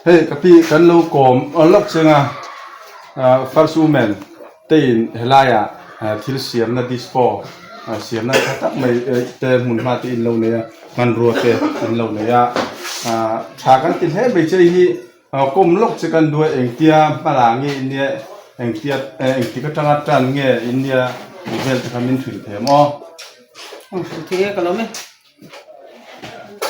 Hei ka pi kan lo kawm lawk cheng a first woman te in helaiah thil siamna dispo siamna tha tak mai te hmun hma te in lo nei a hmanrua te in lo nei a tha kan ti hle mai che hi kawm lawk che kan duh a engtia hmala nge in nia engtia engtik atanga tan nge in nia tih vel te kha min hrilh thei ang aw. Aw hrilh thei e ka lawm e.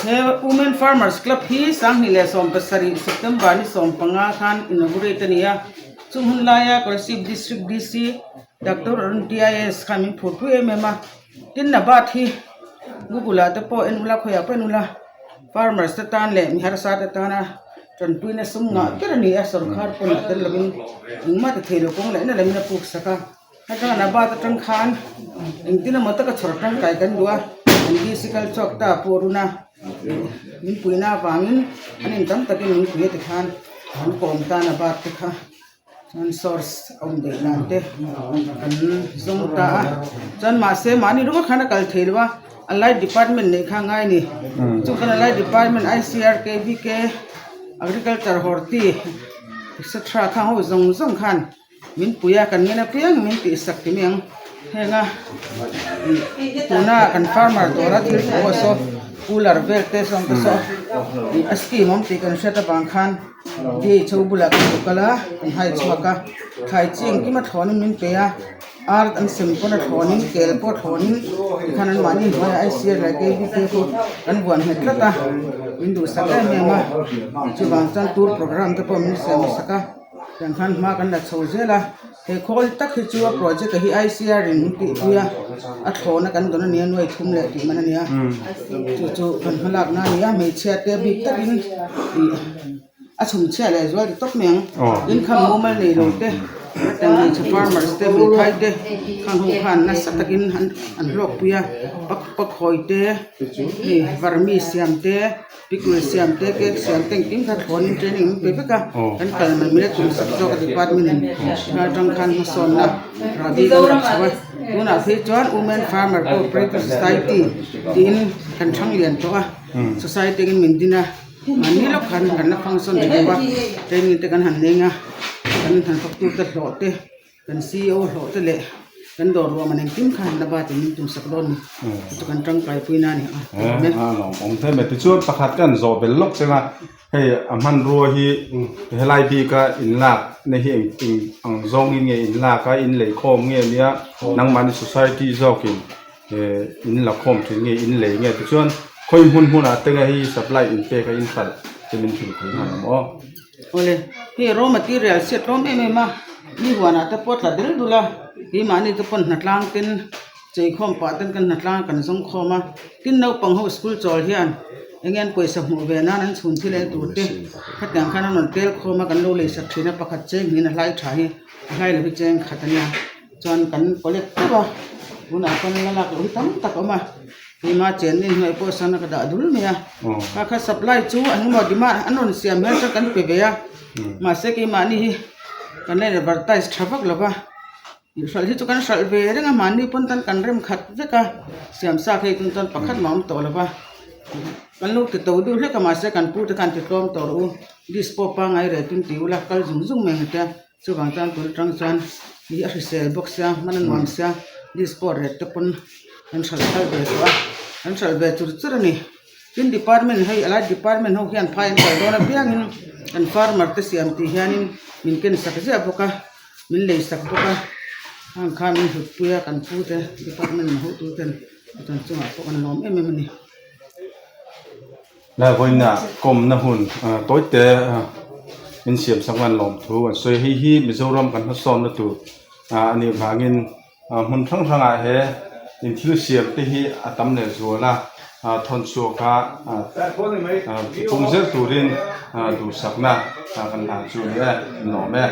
He Women Farmers Club hi 2017 September ni 15 khan inaugurate a ni a, chung hun laia Kolasib District DC Doctor Arun TIS khan min phurpui em em a, tin Nabat hi Google ah te pawh en ula khawiah pawh en ula farmers te tan leh mi harsa te tana tanpuina sum ngah ber a ni a, sorkar pawn a tel lovin engmah ti thei lo kawng leh na lamin a puk sak a. Heta Nabat atang khan engtin emaw taka chhawr tangkai kan duh a, an DC kal chhuak ta pawh run a, min puihna avangin an in tam takin min pui a tikhan an kawm ta Nabat te kha chuan source a awm daih dan te kan zawng ta a, chuan mahse mahni ringawt khan a kal thei lo a, a light department neih kha a ngai a ni, chu chuan a light department ICR KVK agriculture horti etc khang ho zawng zawng khan. Min pui a kan ngen apiang min tih sak ti mai ang heng a tuna kan farmer dawra thil pawh saw cooler vel te sawn te saw ih a scheme awm tih kan hriat avang khan DHO bulah kan lo kal a kan hai chhuak a thlai chi engkim a thlawnin min pe a ar an sem pawn a thlawnin kel pawh a thlawnin tikhan an mahni hnuaiah ICR leh KVK khu kan buan nghet tlat a min duhsak em em a chuvang chuan tour programme te pawh min siam sak a. Tiang khan hma kan la chho zel a he khawl tak hi chu a project a hi ICR in min tihpui a a thlawhna kan dawn a nia nuai thum leh tih man a nia chu chu kan hma lakna a ni a hmeichhia te bik takin ih a chhum chhiah leh zual ti tawp mai ang tin kham mumal nei lo te hetiang hmeichhe farmers te hmeithai te khang ho khan nasa takin an an hlawkpui a pakhawi te hei varmi siam te. Pickle siam te cake siam te engkim kha thlawnin training an pe vek a kan kal mai mai a tum sak zawk a department in ral tang khan hmasawnna rahbi kan rap chho a tunah phei chuan women farmer cooperative society tiin kan thang lian tawh a society in min din a mahni lawk khan kan la function tha deuh a training te kan han leng a kan han faktu te hlawh te. Kan CEO hlawh te leh kan dawr ruah man engkim kha han la bat in min tum sak dawn ni. Chu kan tangkai pui na a ni a. He a lawm awm hle mai. Tichuan pakhat kan zawh bel lawk cheng a, hei a hmanrua hi helai bika in lak na hi eng eng ang zawngin nge in lak a, in lei khawm nge nia nangmahni society zawkin in la khawm thin nge in lei nge tichuan khawi hmun hmunah te nge hei supply in pek a in hralh te min hrilh thei nghal ang aw. Awle, hei raw material chhiat tlawm em em a, mi huanah te pawh tla dul dul a, keimahni te pawn hnatlang ten chei khawm pah ten kan hnatlang kan zawng khawm a, tin naupang ho school chawl hian eng nge an pawisa hmuh ve nan an chhun thil ei tur te khatiang khan an rawn tel khawm a kan lo lei sak thin a pakhat cheng hnihin a hlai tha hi a hlai lo hi cheng khat a nia. Chuan kan collect teuh a tunah chuan la lak loh hi tam tak a awm a keimah chenna inhnuai pawh sawn ka dah dul mai a kha kha supply chu engemaw demand an rawn siam hian chuan kan pe ve a mahse keimahni hi kan la in advertise tha vak lo va hralh hi chu kan hralh ve reng a mahni pawn tan kan rem khat vek a siam sa phei tun chuan pakhat mah a awm tawh lo va kan lo ti to deuh hlek a mahse kan pu te khan ti tlawm tawh rawh u dispo pangngai reh tin ti ula kal zung zung mai ang tia. Chuvang chuan tun atang chuan ih a hrisel bawk sia hman a nuam sia dispo rate te pawn an hralh phal ve tawh a an hralh ve chur chur a ni tin department hei a lai department ho hian phai an kal dawn apiangin kan farmer te siam tih hianin min ken sak ziah bawk a min lei sak bawk a hang khan min hlut pui a kan pu te department hotu ten chuan chungah pawh kan lawm em em a ni. Lai vawiina kawmna hun tawi te min siam sak ngan lawm thu an sawi a hei hi Mizoram kan hmasawnna tur a nih vangin hmun hrang hrangah he in thil siam te hi a tam leh zual a thawn chhuak a pung zel turin duhsakna kan hlan chu a ni e in lawm e.